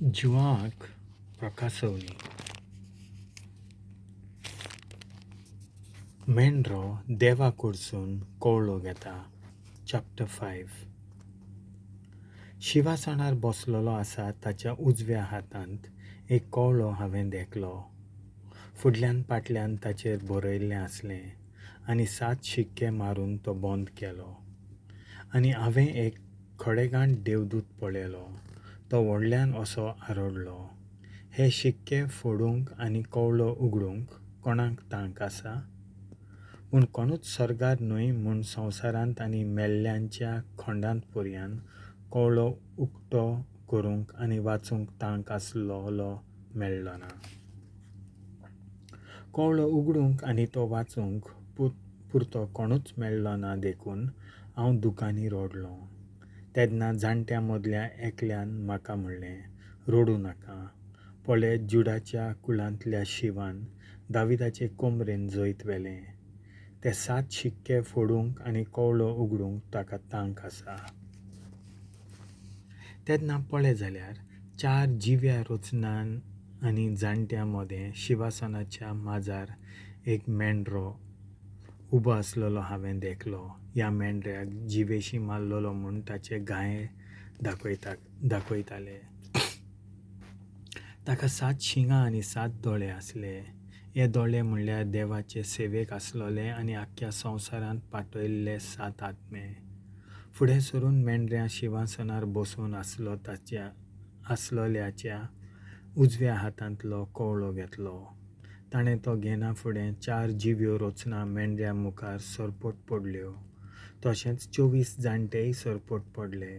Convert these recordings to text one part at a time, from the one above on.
जुआंक प्रकासवणी. मेंढरो देवा कडसून कवळो घेता. चॅप्टर 5. शिवासणार बसलेलो आसा ताच्या उजव्या हातांत एक कवळो हांवें देखलो. फुडल्यान फाटल्यान ताचेर बरयल्लें आसलें आनी 7 शिक्के मारून तो बंद केलो. आनी हांवें एक खडेगांठ देवदूत पळयलो. तो व्हडल्यान असो आरडलो, हे शिक्के फोडूंक आनी कवळो उगडूंक कोणाक तांक आसा? पूण कोणूच सर्गार न्हय म्हूण संवसारांत आनी मेल्ल्यांच्या खोंडांत पर्यान कवळो उक्तो करूंक आनी वाचूंक तांक आसलोलो मेळ्ळो ना. कवळो उगडूंक आनी तो वाचूंक पुरतो कोणूच मेळ्ळो ना देखून हांव दुकांनी रडलों. तेन्ना जाणट्यां मदल्या एकल्यान म्हाका म्हणलें, रडूं नाका. पळय, जुडाच्या कुळांतल्या शिवान दाविदाचे कमरेन जैत व्हेलें. ते 7 शिक्के फोडूंक आनी कवळो उगडूंक ताका तांक आसा. तेन्ना पळय जाल्यार 4 जिव्या रचनान आनी जाणट्यां मदें शिवासनाच्या माजार एक मेंढरो उबो आसलेलो हांवें देखलो. ह्या मेंढऱ्याक जिवेशी मारलेलो म्हूण ताचे घाये दाखयताले. ताका 7 शिंगां आनी 7 दोळे आसले. हे दोळे म्हणल्यार देवाचे सेवेक आसलेले आनी आख्ख्या संवसारांत पाठयल्ले 7 आत्मे. फुडें सरून मेंढऱ्या शिवासनार बसून आसलो ताच्या आसलेल्याच्या उजव्या हातांतलो कवळो घेतलो. ताणें तो घेना फुडें 4 जिव्यो रचना मेंढऱ्या मुखार सरपट पडल्यो. तशेंच 24 जाणटेय सरपट पडले.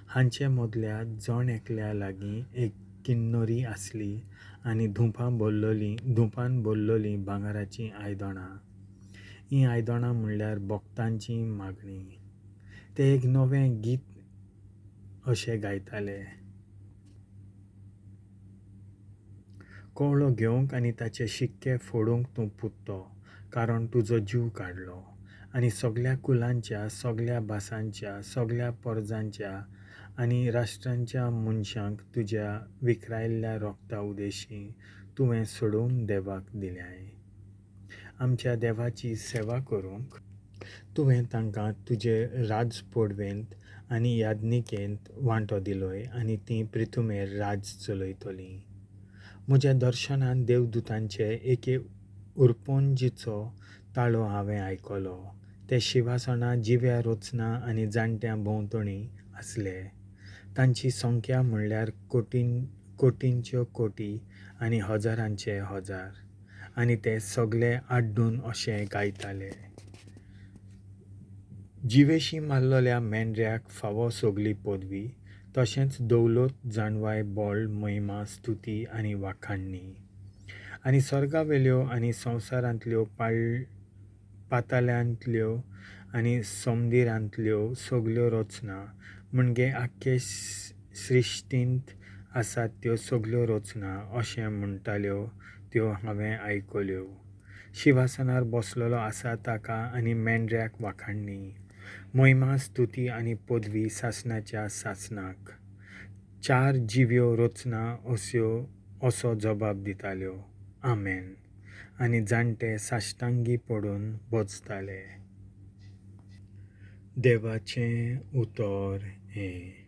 हांचे मदल्या जण एकल्या लागीं एक किन्नरी आसली आनी धुपान भरलेलीं भांगराचीं आयदनां. हीं आयदनां म्हणल्यार भक्तांची मागणी. ते एक नवें गीत अशें गायताले, कवळो घेवंक आनी ताचे शिक्के फोडूंक तूं पुरतो, कारण तुजो जीव काडलो आनी सगल्या कुलांच्या, सगल्या भासांच्या, सगल्या परजांच्या आनी राष्ट्रांच्या मनशांक तुज्या विकरायल्ल्या रोगता उदेशी तुवें सोडोवन देवाक दिल्याय. आमच्या देवाची सेवा करूंक तुवें तांकां तुजे राजपोडवेंत आनी याज्ञिकेंत वांटो दिलोय आनी तीं प्रिथुमेर राज चलयतलीं. म्हज्या दर्शनान देवदूतांचे एके उरपोंजीचो ताळो हांवें आयकलो. ते शिवासनां, जिव्या रचना आनी जाणट्यां भोंवतणी आसले. तांची संख्या म्हणल्यार कोटींच्यो कोटी आनी हजारांचे हजार. आनी ते सगले आड्डून अशें गायताले, जिवेशी मारलेल्या मेंढऱ्याक फावो सगली पदवी, तशेंच दौलत, जाणवाय, बळ, महिमा, स्तुती आनी वाखाणणी. आनी सर्गावेल्यो आनी संवसारांतल्यो, पाताळांतल्यो आनी समुद्रांतल्यो सगल्यो रचना, म्हणजे आख्खे सृश्टींत आसात त्यो सगल्यो रचना अशें म्हणटाल्यो त्यो हांवें आयकल्यो. शिवासनार बसलेलो आसा ताका आनी मेंढऱ्याक वाखाणणी, महिमा, स्तुती आनी पदवी सासणाच्या सासणाक. 4 जिव्यो रचना असो जबाब दिताल्यो, आमेन. आनी जाणटे साश्टांगी पडून बजताले. देवाचें उतर हें.